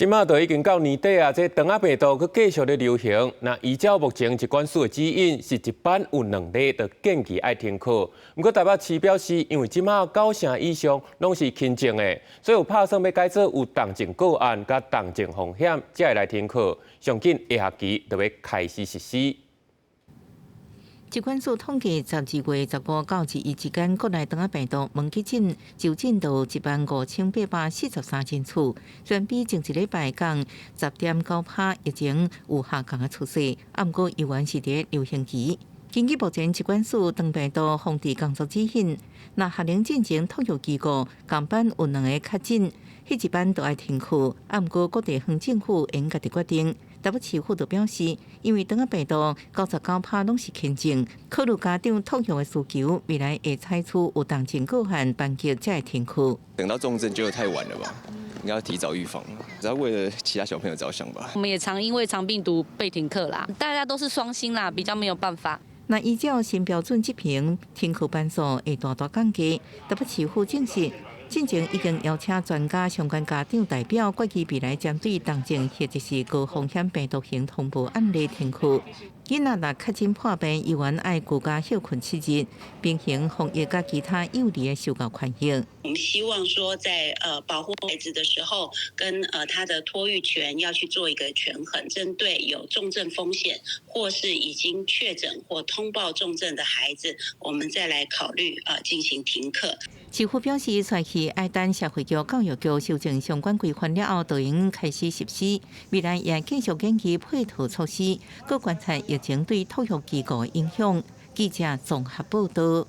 這馬都已經到年底啊，這腸仔病毒閣繼續咧流行。那依照目前疾管署的指引，是一班有兩禮就建議愛停課。毋過台北市表示，因為這馬九成以上攏是輕症的，所以有拍算欲改做有重症個案佮重症風險，才會來停課。上緊下學期就欲開始實施。疾管署統計，12月15到21之間，國內腸仔病毒問急診就診著15,843人次，雖然比前一禮拜降10.9%，疫情有下降的趨勢，啊，毋過猶原是佇流行期。根據目前疾管署腸病毒防治工作指引，若學齡進前托育機構仝班有兩個確診，彼一班就愛停課。啊，毋過各地方政府會家己決定。台北市府就表示，因為腸仔病毒99%攏是輕症，考慮家長托育的需求，未來會採取有重症個案班級才會停課。等到重症就太晚了吧？應該要提早預防，只要為了其他小朋友着想吧。我們也常因為腸病毒被停課啦，大家都是雙薪啦，比較沒有辦法。那依照新標準執行，停課班數會大大降低。台北市府證實，進前已經邀請專家、相關家長代表，決議未來針對重症或者是高風險病毒型通報案例停課。囡仔若確診破病，猶原愛居家歇睏7日，平衡防疫佮其他幼兒的受教權益。我們希望說，在保護孩子的時候，跟他的托育權要去做一個權衡，針對有重症風險或是已經確診或通報重症的孩子，我們再來考慮進行停課。市府表示，紲去愛等社會局、教育局修正相關規範了後，就會開始實施。未來也繼續研究配套措施，閣觀察疫情對托育機構的影響。記者綜合報道。